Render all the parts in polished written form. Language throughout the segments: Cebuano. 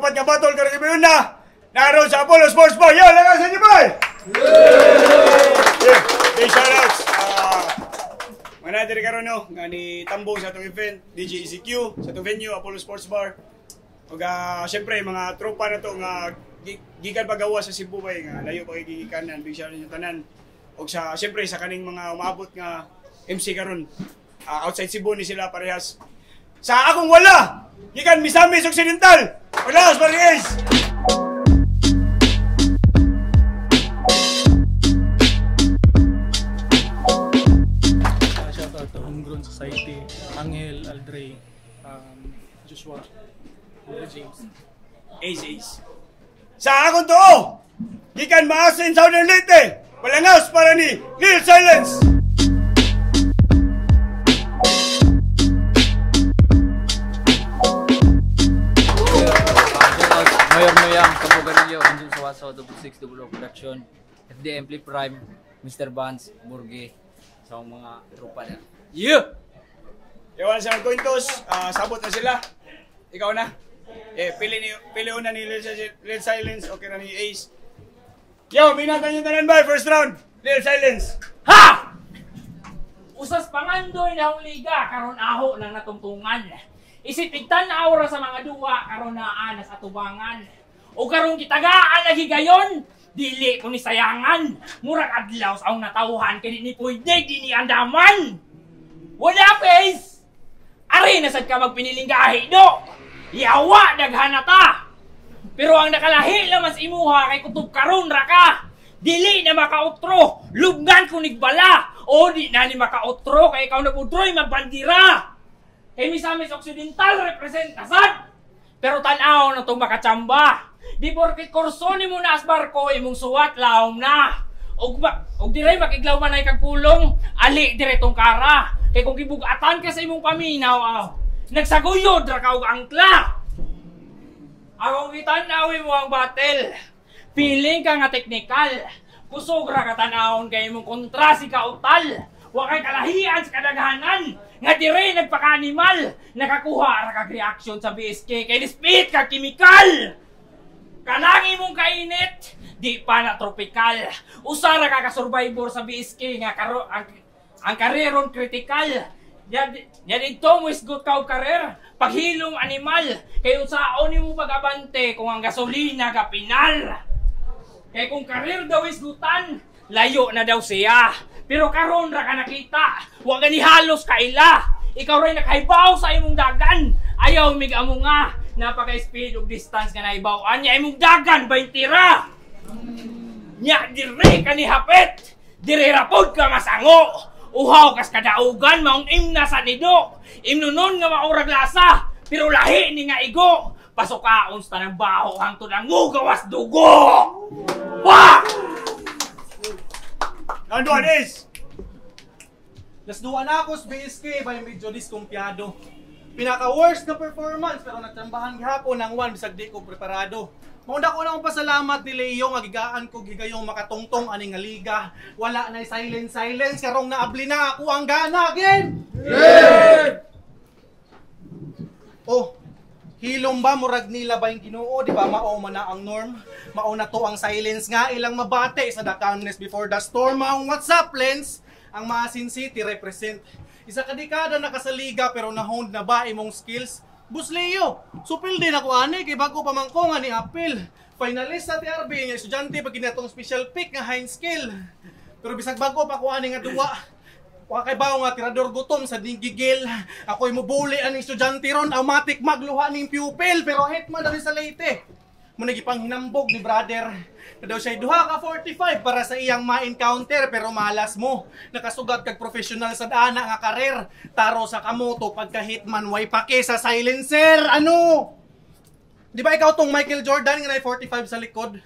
Ikapat nga battle karong gabi na. Naroon sa Apollo Sports Bar. Yo, lakas sa inyo, boy! Yeah, big shoutouts. Mga natin karon no, nga ni tambong sa atong event, DJ ECQ, sa atong venue, Apollo Sports Bar. Ug syempre mga tropa na to nga gikan pagawa sa Cebu bay nga layo pa kay gigikanan, big shoutout ninyo tanan. Ug sa syempre sa kaning mga umaabot nga MC karon, outside Cebu ni sila parehas. Sa akong wala, gikan Misamis Occidental. Paglaos parehas. Shout out to Homegrown Society, Angel, Aldrey, Joshua, James. Ace Ace. Sa akong tuo, gikan Maasin Southern Leyte, palangaws para ni Lil Silence. Shout out Mayor Noyang, Kampo Garillo, Anjun Sawaso, 66 00 Production, FDM Flip Prime, Mr. Vance, Burge, sa mga tropa na. Yeah! Iwan sa kwintos, sabot na sila. Ikaw na. Eh, pili una ni Lil Silence, okay na ni Ace. Yo, binatan yung tanan ba? First round, Lil Silence. Ha! Usas pangandoy na akong liga, karon aho nang natungtungan. Isip igtan na aura sa mga duwa, karon naa na sa tubangan. O karon kitagaan na higayon, dili ko ni sayangan. Murag adlaw sa akong natawhan, kay di ni pwede, di ni andaman. Wala, face! Ari na sad ka magpiniling gahi, do! Yawa, daghana ta! Pero ang nakalahi laman sa imuha kay kutob karon ra ka. Dili na makautro, lubngan ko nigbala. O di na ni makautro kay ikaw nagudroy magbandira. Kay Misamis Occidental represent asad. Pero tan-aw na itong makachamba. Di porket kurso ni mo na as barko, imong suwat laom na. Og dire makiglaw man ay kag pulong, ali dire tong kara. Kay kung gibugatan ka sa imong paminaw, aw, nagsaguyod ra ka og angkla. Akong gitan-awi mo ang battle. Feeling ka nga teknikal. Kusog ra ka tan-awon kay imong kontra si kautal. Wa kay kalahian sa kadaghanan nga dire nagpaka-animal. Nakakuha ra kag reaction sa BSK kay dispit ka kimikal. Kanang imong kainit, di pa na tropical. Usa ra ka ka-survivor sa BSK nga karo ang kareron critical. Nya didto mo isgot ka og karer, paghilom animal. Kay unsaon nimo pag-abante kung ang gasolina ka pinal. Kay kung karer daw isgutan, layo na daw siya. Pero karon ra ka nakita, wa gani halos kaila. Ikaw ray nakahibaw sa imong dagan. Ayaw mig-amo nga, napaka-speed ug distance nga nahibaw-an nya imong dagan 20 ra. Nya dire ka ni hapit, dire ra pod ka masango. Uhaw kas kadaugan maong imna sa nido. Imnunon nga maurag lasa, pero lahi ni nga igo. Pasukaon sa tanang baho hangtod ang mugawas dugo. Wah! Round 1 is. Las duwa na ako sa BSK by medyo diskumpiyado. Pinaka-worst na performance pero nagtrambahan gihapon ng 1 bisag di ko preparado. Maunda ko na akong pasalamat ni Leo nga gigaan ko gigayong makatungtong ani nga liga. Wala na silence silence karong naabli na ako ang gana again. Yeah! Oh, hilom ba murag nila ba yung Ginoo, di ba mao man na ang norm? Mao na to ang silence nga ilang mabate sa the calmness before the storm. Maong what's up, Lens? Ang Maasin City represent. Isa ka dekada nakasaliga pero nahoned na ba imong skills? Bus Leo, supil din ako ani kay bago pa man ko nga ni Apple. Finalist sa TRB nga estudyante pag ginatong special pick nga high skill. Pero bisag bago pa ako ani nga duwa. Wa kay bawo nga tirador gutom sa dinggigil. Ako'y mubuli aning estudyante ron, automatic magluha ning pupil pero hitman na rin sa Leyte. Muna gipang hinambog ni brother. Na daw siya duha ka 45 para sa iyang ma-encounter pero malas mo. Nakasugat kag professional sa dana nga karer. Taro sa kamoto pagka hitman way pake sa silencer. Ano? Di ba ikaw tong Michael Jordan nga nay 45 sa likod?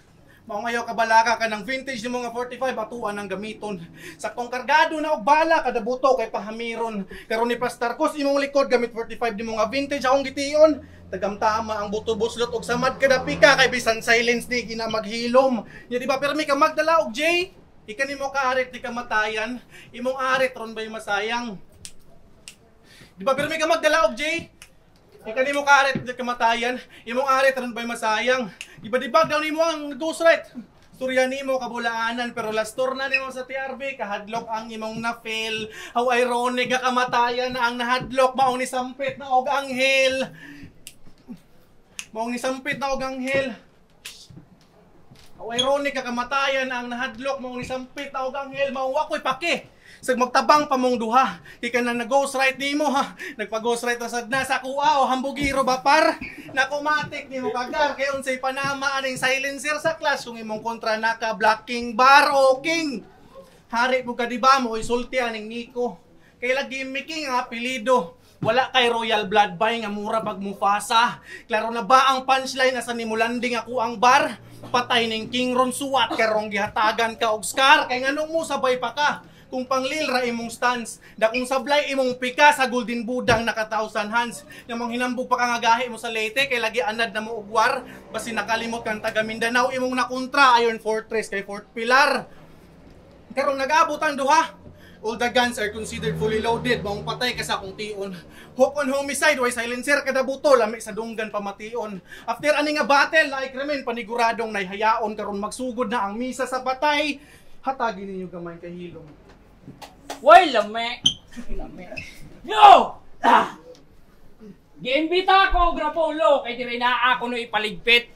Mao ngayo kabalaka ka ng vintage nimo nga 45 atuan ang gamiton. Saktong kargado na og bala kada buto kay pahamiron. Karon ni Pastor Kos imong likod gamit 45 nimo nga vintage akong gtion. Tagamtama ang buto buslot og samad kada pika kay bisan silence ni gina maghilom. Nya di ba permi ka magdala og J? Ika nimo ka arit di ka matayan. Imong arit ron bay masayang. Di ba permi ka magdala og J? Ika nimo kaarit kamatayan, imong arit ron ba'y masayang. Iba-dibag daw nimo ang ghostwrite. Storya nimo kabulaanan pero last tour na nimo sa TRB kahadlok ang imong na-fail. How ironic nga kamatayan na ang nahadlok maong nisampit na og anghel. Maong nisampit na og anghel. How ironic nga kamatayan na ang nahadlok maong nisampit na og anghel, maong wa ko'y pake. Sag magtabang pa mong duha, ika na nag-ghostwrite nimo ha. Nagpa-ghostwrite na sad na sa kuha o hambugiro ba par? Nakumatik nimo kagar kay unsay panama aning silencer sa class kung imong kontra naka blocking bar o king. Hari mo ka di ba mo isulti aning Nico. Kay lagi gimmiking ang apelyido. Wala kay royal blood bay nga mura pag Mufasa. Klaro na ba ang punchline asa nimo landing ako ang bar? Patay ning King Ron suwat karong gihatagan ka og scar kay nganong mo sabay pa ka. Kung panglil ra imong stance, dakong sablay imong pika sa golden budang naka thousand hands. Nga mong hinambog pa ka nga gahi mo sa Leyte kay lagi anad na mo ugwar, basin nakalimot kang taga Mindanao imong nakontra Iron Fortress kay Fort Pilar. Karong nag-abot ang duha. All the guns are considered fully loaded, maong patay ka sa akong tion. Hook on homicide, way silencer kada buto, lami sa dunggan pamation. After ani nga battle, like remen paniguradong nayhayaon karon magsugod na ang misa sa patay. Hatagi ninyo gamay kay hilom. Way lame. Lame. Yo! Ah! Giimbita ko og Rapolo kay diri naa ko no ipaligpit.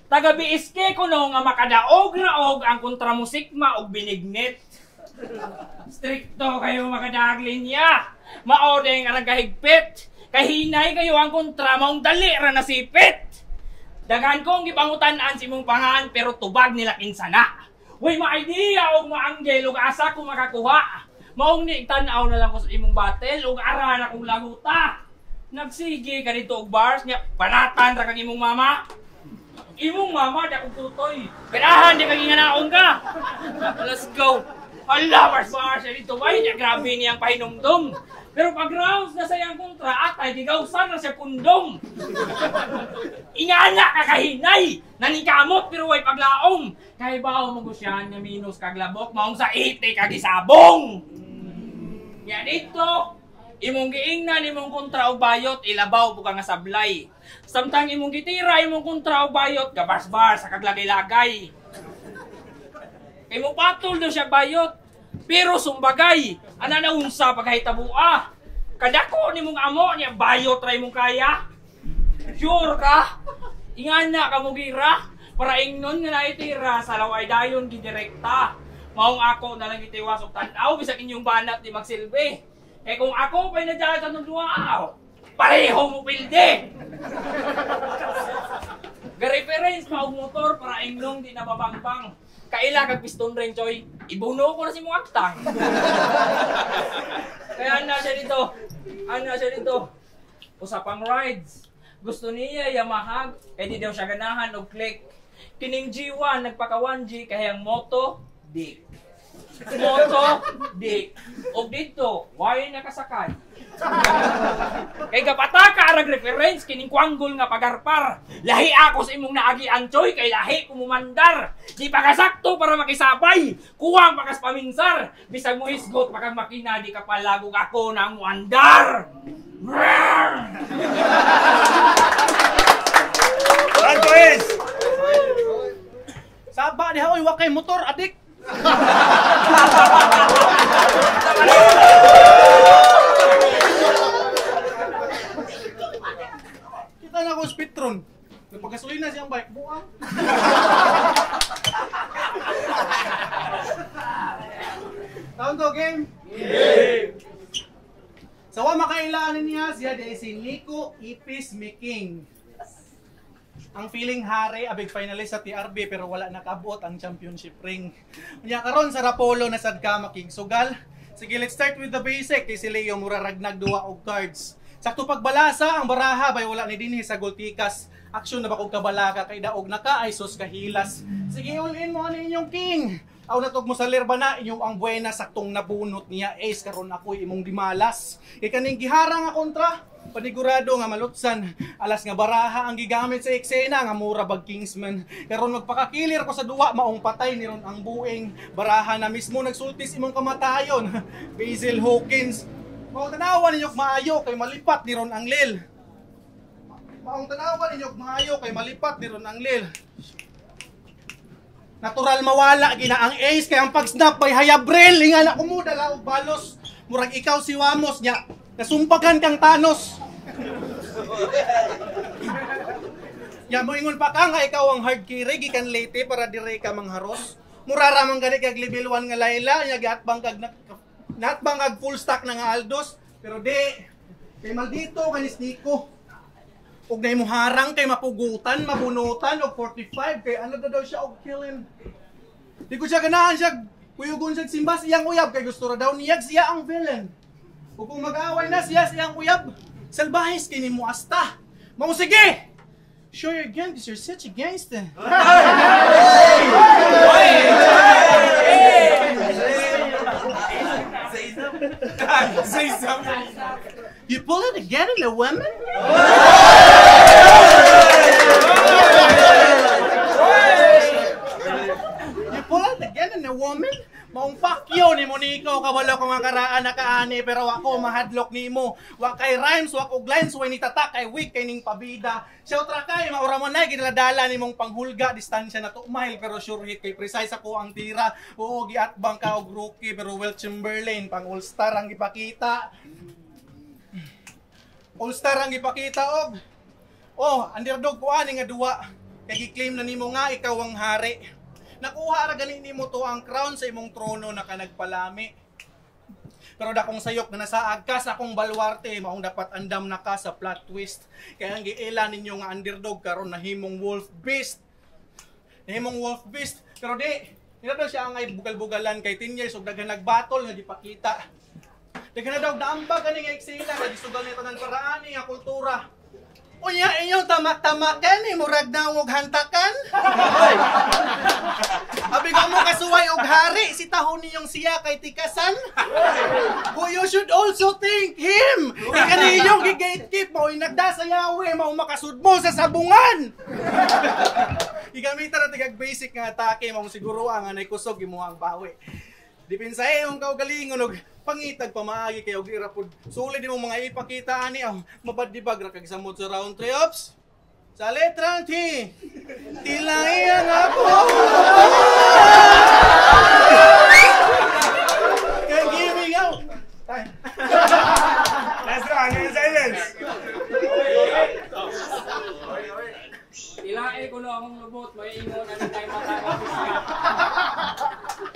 Taga BSK ko no nga makadaog-raog ang kontramusikma og binignit. Strikto kayo makadaag linya. Mao ding arang kahigpit. Kahinay kayo ang kontra maong dali ra nasipit. Daghan kong gipangutan-an sa imong pangan pero tubag nila kinsa na. Way ma-idea og maanggel og asa ko makakuha. Maong ni tan-aw na lang ko sa imong battle og ara na kong laguta. Nagsige ka dito og bars nya panatan ra kang imong mama. Imong mama di akong tutoy. Ganahan di kag inganaon ka. Let's go. Hala, bars bars dito bay nya grabe niyang pahinumdum. Pero pag rounds na sa iyang kontra atay gigawsan na siya kundom. Ingana ka kahinay, naningkamot pero way paglaom. Kay bawo mo gusyan nga minus kag labok maong sa ite kag isabong. Nya dito imong giingnan imong kontra og bayot ilabaw pud ka nga sablay. Samtang imong gitira imong kontra og bayot gabas-bas sa kaglagay-lagay. Kay mo patol daw siya bayot. Pero sumbagay, ana na unsa pagkahitabua. Kadako nimong amo niya bayot ra imong kaya. Sure ka? Ingana ka mo gira para ingnon nga naitira sa laway dayon gidirekta. Maong ako na lang gitiwas og tan-aw bisag inyong banat di magsilbi. Kay kung ako pa'y nadya sa duwa, pareho mo pilde. Ga-reference pa og motor para ingnong di nababangbang. Kaila kag piston ring choy, ibuno ko na si mong aktang. Kaya ana siya dito. Ana siya dito. Usapang rides. Gusto niya Yamaha, eh di daw siya ganahan og click. Kining G1 nagpaka 1G kay ang moto dick. Moto dick. Og dito, why nakasakay? Kay gapataka arag reference kining kwanggol nga pagarpar. Lahi ako sa imong naagian choy kay lahi kumumandar. Di pa kasakto para makisabay. Kuwang pakas paminsar. Bisag mo hisgot pakag makina di ka palagog ako nang muandar. Antoes! Saba diha oy wa kay motor adik. Kita na ko speedtron. Nagpagasolina siyang bike buang. Taon to game? Game. Sa wa makailaan niya siya di si Nico Ipis Miking. Ang feeling hari abig finalist sa TRB pero wala nakabot ang championship ring. Unya karon sa Rapolo na sad ka makigsugal. Sige, let's start with the basic kay si Leo mura ragnag duwa og cards. Sakto pagbalasa ang baraha bay wala ni dinhi sa gultikas. Aksyon na ba kog kabalaka kay daog na ka ay sus kahilas. Sige, all in mo ani inyong king. Aw natog mo sa lirba na inyong ang buena saktong nabunot niya ace karon ako'y imong gimalas. Kay kaning gihara nga kontra panigurado nga malutsan. Alas nga baraha ang gigamit sa eksena nga mura bag Kingsman. Karon magpakakilir ko sa duwa maong patay ni ron ang buing. Baraha na mismo nagsultis imong kamatayon. Basil Hawkins. Mao tanawan ninyo maayo kay malipat ni ron ang lil. Maong tanawan ninyo maayo kay malipat ni ron ang lil. Natural mawala gina ang ace kay ang pag-snap by Hayabril ingana kumudala og balos. Murag ikaw si Wamos nya nasumpagan kang Thanos. Ya moingon pa ka nga ikaw ang hard carry gikan Leyte para dire ka mangharos. Mura ra man gani kag level 1 nga Layla nya giatbang kag natbang kag full stack na nga Aldos pero di kay maldito kanis Nico. Og nay mo harang kay mapugutan, mabunutan og 45 kay ano daw siya og killin. Di ko siya ganahan siya kuyugon siya simbas iyang uyab kay gusto ra daw niyag siya ang villain. Ug kung mag-away na siya siyang uyab, salbahis kini mo asta. Mao sige. Show your gun because you're such a gangster. Say something. You pull it again in the women? You pull it again in the woman? Maong pakyo ni Monico, kabalo ko nga karaan na kaani, pero ako mahadlok nimo. Wa kay rhymes, wa og lines, wa ni tatak kay weak kay ning pabida. Siya tra kay maura mo na ginaladala nimong panghulga, distansya na 2 mile pero sure hit kay precise ako ang tira. Oo, giatbang ka og rookie pero Will Chamberlain pang all-star ang gipakita. All-star ang gipakita og oh, underdog ko ani nga duwa. Kay gi-claim na nimo nga ikaw ang hari. Nakuha ra gani nimo to ang crown sa imong trono na ka nagpalami. Pero dakong sayop na nasaag ka sa akong balwarte, maong dapat andam na ka sa plot twist. Kaya ang giila ninyo nga underdog karon nahimong wolf beast. Nahimong wolf beast. Pero di, nila daw siya ang ay bugal-bugalan kay 10 years og daghan nagbatol nga gipakita. Daghan na daw naambag ani nga eksena kay gisugal nito ng paraan nga kultura. Unya inyong tamak-tamakan ni murag na og hantakan. Abi ka mo kasuway og hari si tahon ninyong siya kay tikasan. Who you should also thank him. Kay kaniyong gi-gatekeep mao nagda sa Yahweh mao makasudmo sa sabungan. Gigamitan ra tigag basic nga atake mao siguro ang anay kusog imo ang bawi. Depensa imong kaugalingon og pangitag pamaagi kay og ira pud sulid imong mga ipakita ani ang mabadibag ra kag samod sa round 3 ops. Sa letrang T, tilay ang ako. Kay giving out. Last round, in silence. Ilae ko no akong lubot, may ingon ano tayo matapos.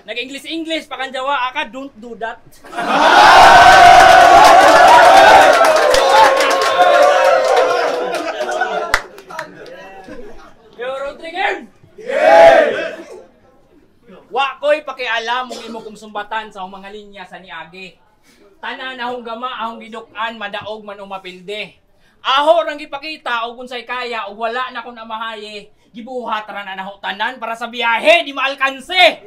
Nag-English-English pa kan Jawa, aka don't do that. Yo, Rodriguez! Yeah! Wa ko'y pakialam mong imo kong sumbatan sa mga linya sa niagi. Tanan ahong gama, ahong giduk-an, madaog man o mapilde. Aho rang gipakita og unsay kaya og wala na kon amahaye, gibuhat ra na naho tanan para sa biyahe di maalkanse.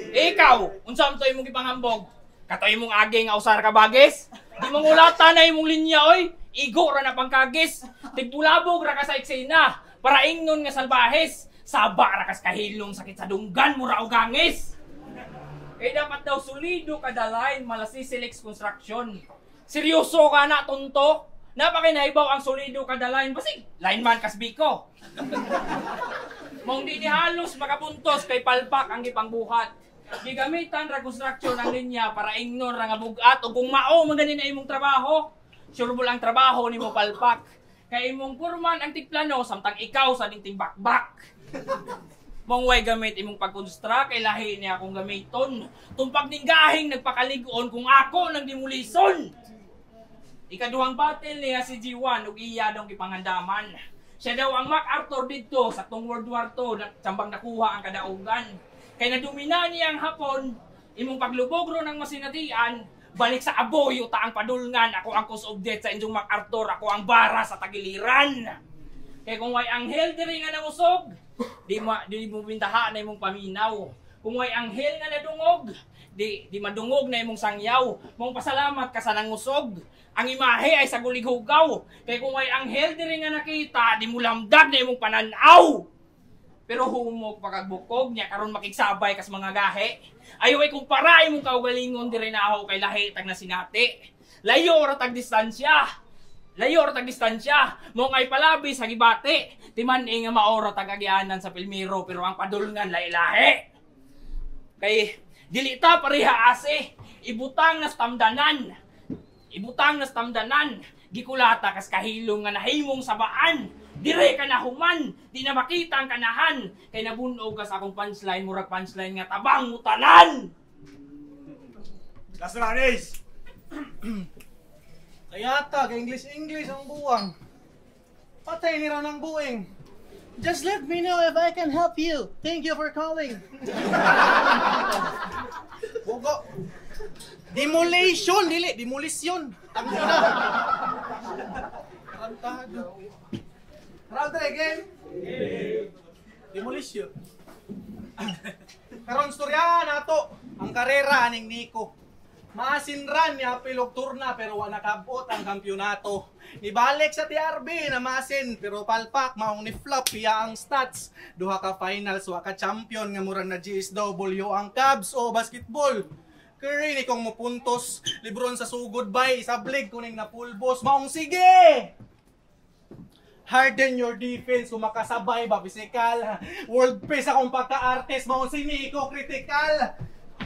Ikaw, unsa man to imong gipanghambog? Katoy imong agi nga usar ka bagis? Di mangulata na imong linya oy, igo ra na pangkagis. Tigbulabog ra ka sa eksena para ingnon nga salbahes. Saba ra kas kahilong sakit sa dunggan mura og gangis. Eh dapat daw solido kada line malasi Silex Construction. Seryoso ka na tonto? Napakinahibaw ang solido kada line. Basig, lineman kasbiko. Mong di ni halos makapuntos kay palpak ang gipangbuhat. Gigamitan ra construction ang linya para ingnon ra nga bugat o kung mao man gani na imong trabaho, sureball ang trabaho nimo palpak. Kay imong purman ang tigplano samtang ikaw sa ding tigbakbak. Mong way gamit imong pagkonstruct kay lahi niya akong gamiton. Tumpag ning gahing nagpakalig-on kung ako nang dimulison. Ikaduhang battle niya si G1 ug iya daw gipangandaman. Siya daw ang MacArthur didto sa tong World War II na tsambang nakuha ang kadaugan. Kay nadumina niya ang Hapon, imong paglubog ron ang masinatian, balik sa aboy uta ang padulngan, ako ang cause of death sa inyong MacArthur, ako ang bara sa tagiliran. Kay kung way anghel diri nga nangusog, di mo bintaha na imong paminaw. Kung way anghel nga nadungog, di madungog na imong sangyaw. Mong pasalamat ka sa nangusog. Ang imahe ay sa gulighugaw. Kay kung way anghel diri nga nakita, di mo lamdag na imong pananaw. Pero humok pakagbukog niya karon makigsabay kas mga gahe. Ayaw ay kumpara imong kaugalingon diri na ako kay lahi tag nasinati. Layo ra tag distansya. Layo ra tag distansya, mo ngay palabi sa gibati. Timan-i nga maoro tag agianan sa pilmiro pero ang padulngan lahi-lahi. Kay dili ta pareha ase, ibutang nas tamdanan. Ibutang nas tamdanan, gikulata kas kahilom nga nahimong sabaan. Dire ka na human, di na makita ang kanahan. Kay nabunog ka sa akong punchline, murag punchline nga tabang mutanan. Last round, Ace. Kaya ta, English-English ang buwang. Patay ni raw ng buing. Just let me know if I can help you. Thank you for calling. Bugo. Demolition, dili, demolition. Tangina. Tarantado. Round 3, game? Demolition. Karon storya nato ang karera aning Nico. Maasin ran ni apil og turna pero wa nakabot ang kampyonato. Nibalik sa TRB na maasin pero palpak maong ni flop iya ang stats. Duha ka finals wa ka champion nga murag na GSW ang Cavs o basketball. Curry ni kong mopuntos, Lebron sa sugod bay, isablig kuning napulbos, maong sige! Harden your defense, kung makasabay ba, physical. World peace akong pagka-artist, maong si Nico, critical.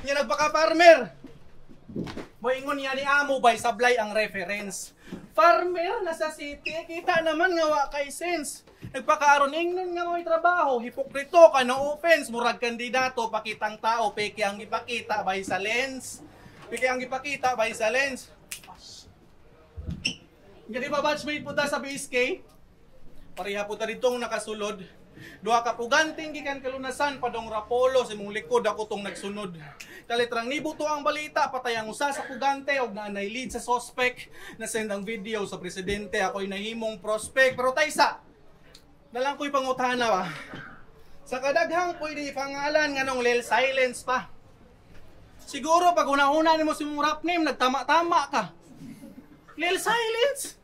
Nga nagpaka-farmer. Moingon niya ni amo bay, sablay ang reference. Farmer nasa city, kita naman nga wa kay sense. Nagpakaaron ingnon nga mo'y trabaho, hipokrito ka, no offense, murag kandidato, pakitang tao, peke ang ipakita bay sa lens. Peke ang ipakita bay sa lens. Nga di ba batchmate po ta sa BSK? Pareha po ta ditong nakasulod. Duha ka puganting gikan kalunasan padong Rapolo sa imong likod ako tong nagsunod. Kalitrang nibuto ang balita patay ang usa sa pugante og naanay lead sa suspect. Nasend ang video sa presidente ako'y nahimong prospect pero taysa nalang ko'y pangutana ba. Sa kadaghang pwede pangalan nganong Lil Silence pa. Siguro pag una-una nimo si mong rap name nagtama-tama ka. Lil Silence.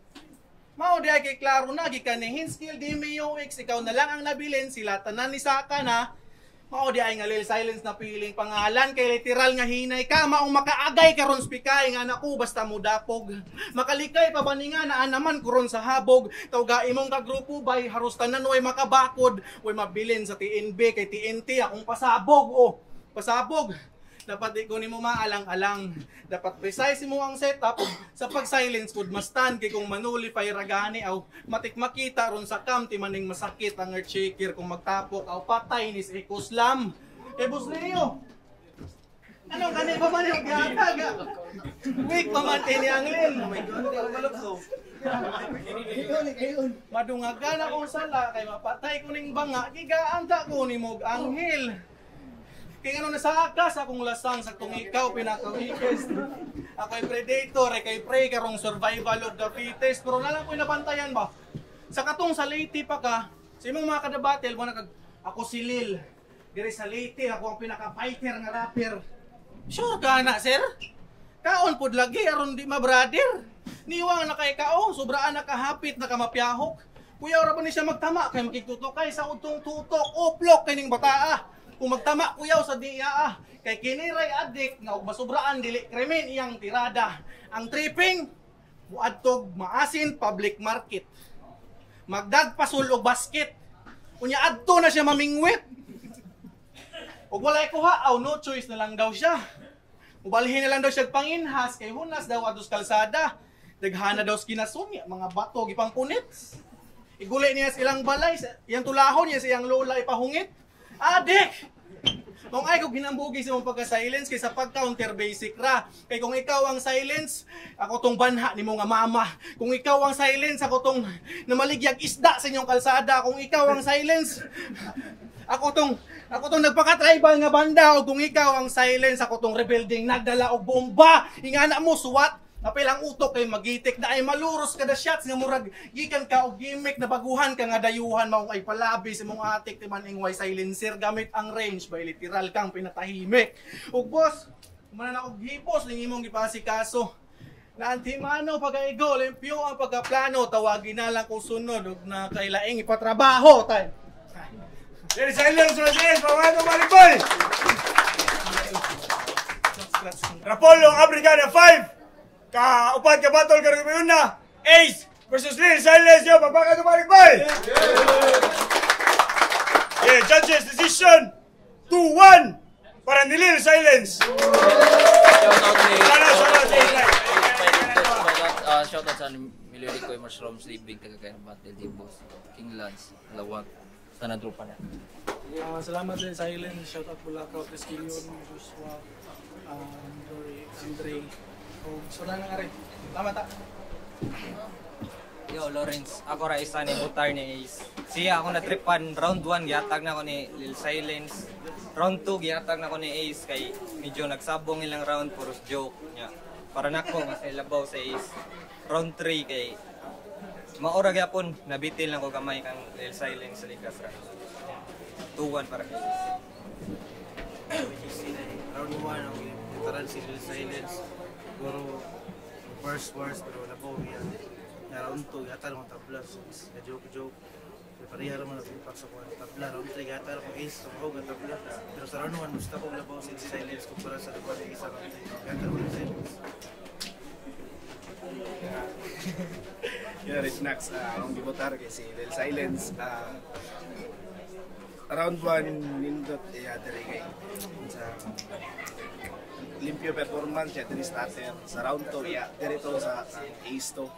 Mao di ay kay klaro na gikan ni Hinskill Dimeo X ikaw na lang ang nabilin sila tanan ni Saka na. Mao di ay nga Lil Silence na piling pangalan kay literal nga hinay ka maong makaagay karon spikay nga naku basta mo dapog. Makalikay pa ba ni nga naa naman kuron sa habog tawga imong kagrupo bay haros tanan way makabakod way mabilin sa TNB kay TNT akong pasabog oh pasabog. Dapat di ko nimo maalang-alang. Dapat precise mo ang setup sa pag-silence pud mastan kay kung manulify ragani aw matik makita ron sa cam ti maning masakit ang earthshaker kung magtapok aw patay ni si Eco Slam. Eh Boss Leo. Ano kani pa man yung gihatag? Weak pa man ini ang Lil. Madungagan akong sala kay mapatay ko ning banga gigaan ta ko nimo og anghel. Kaya ano nasa akas akong lasang sa kung ikaw pinaka-weakest. Ako'y predator, eh, kay prey karong survival of the fittest. Pero nalang ko'y nabantayan ba? Sa katong sa Leyte pa ka, sa imong mga kadabattle, mo nakag, ako si Lil. Diri sa Leyte, ako ang pinaka-fighter nga rapper. Sure ka na, sir? Kaon pod lagi, aron di ma-brother. Niwang na kay kaon, sobraan nakahapit, nakamapyahok. Kuya, ora ba ni siya magtama? Kay makitutok sa utong tutok, uplok kay ning bataa. Kung magtama kuyaw sa diya ah, kay kiniray adik nga og masubraan dili krimen iyang tirada. Ang tripping muadtog maasin public market. Magdagpasul og basket. Unya adto na siya mamingwit. Og walay kuha aw no choice na lang daw siya. Mubalhin na lang daw siya panginhas kay hunas daw adtos kalsada. Daghana daw kinasun mga bato gipangpunit. Iguli niya sa ilang balay, iyang tulahon niya sa iyang lola ipahungit. Adik! Kung ay kung ginambugi sa mong pagka-silence kay sa pag-counter basic ra. Kay kung ikaw ang silence, ako tong banha ni mo nga mama. Kung ikaw ang silence, ako tong namaligyag isda sa inyong kalsada. Kung ikaw ang silence, ako tong nagpaka-tribal nga banda. O kung ikaw ang silence, ako tong rebuilding nagdala og bomba. Ingana mo suwat. Apil ang utok kay magitik na ay maluros kada shots nga murag gikan ka og gimmick na baguhan ka nga dayuhan maong ay palabi sa imong atik ti man ingway silencer gamit ang range by literal kang pinatahimik. Ug boss, kumana na og hipos ning imong gipasikaso. Na antimano pagaigo limpyo ang pagkaplano tawagin na lang kung sunod ug na kailaing ipatrabaho tay. Ladies and gentlemen, pamano volleyball. Rapolo Abrigada 5. Ka upat ka battle karon na. Ace, versus Lil Silence. Yo, pabaka tumalik boy! Yeah, judges decision 2-1 para ni Lil Silence. Shout out ni Shout out, shout out, shout out, shout out sa Melody Koy, Mushroom, Sleeping, taga Kaya Battle, Boss, King Lance, Lawak, sana tropa na. Salamat din Silence, shout out Bulakaw, Tresquilion, Joshua, Dory, Andre. Oh, so na nga rin. Tama ta. Yo, Lawrence, ako ra isa ni Butar ni Ace. Siya ako na-tripan, round 1 gihatag na ko ni Lil Silence. Round 2 gihatag na ko ni Ace kay medyo nagsabong ilang round, puros joke nya. Para nako mas nilabaw sa Ace. Round 3 kay maura gyapon, nabitil lang ko gamay kang Lil Silence sa likas ra. 2-1 para kay Ace. Round 1 ang literal si Lil Silence. Siguro first worst pero labaw yan. Na round 2 yata lang tabla, so na joke joke. Pero pareha raman ang impact sa kuwan tabla. Round 3 yata lang ace, so ako tabla. Pero sa round 1 gusto ko labaw si Lil Silence kumpara sa labaw ni Ace sa round 3. Yata lang Silence. Yeah, Rich Nax, akong gibotar kay si Lil Silence. Round 1, nindot, iya, diri kay sa limpyo performance siya diri starter. Sa round 2, iya, diri to sa ang ace to.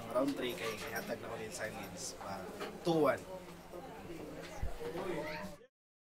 Ang round 3 kay hatag na ko Lil Silence. 2-1.